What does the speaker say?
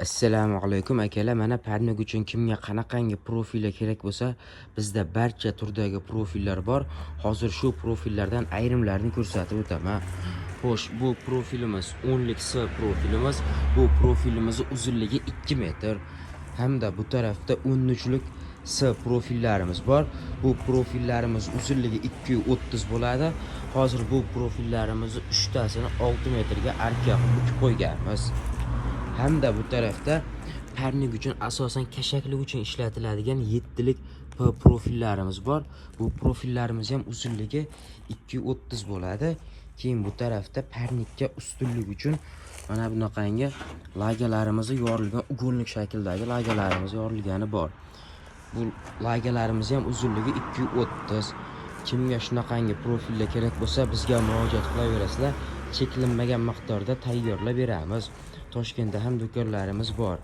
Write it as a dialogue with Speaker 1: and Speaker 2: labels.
Speaker 1: Assalomu alaykum, akalar. Mana, парник uchun kimga qanaqangi profillar kerak bo'lsa, bizda barcha turdagi profillar bor. Hozir shu profillardan ayrimlarini ko'rsatib o'taman. Xo'sh, bu profilimiz 10lik S profilimiz. Bu profilimizni uzunligi 2 metr. Hamda bu tarafda 13lik S profillarimiz bor. Bu profillarimiz uzunligi 2,30 bo'ladi. Hozir bu profillarimizni uchtasini 6 metrga arka qilib bukib qo'yganmiz. Hamda bu tarafda парник uchun, asosan kashaklik uchun ishlatiladigan 7lik P profillarimiz bor. Bu profillarimiz ham uzunligi 2,30 bo'ladi. Keyin bu tarafda парник ka ustunlik uchun mana bunaqangi лага larimizni yorilgan, угольник shaklidagi лага larimiz yorilgani bor. Bu лага larimiz ham uzunligi 2,30. Kimga shunaqangi profillar kerak bo'lsa, bizga murojaat qilaverasizlar. Cheklanmagan miqdorda tayyorlab beramiz. Toshkentda ham do'konlarimiz bor.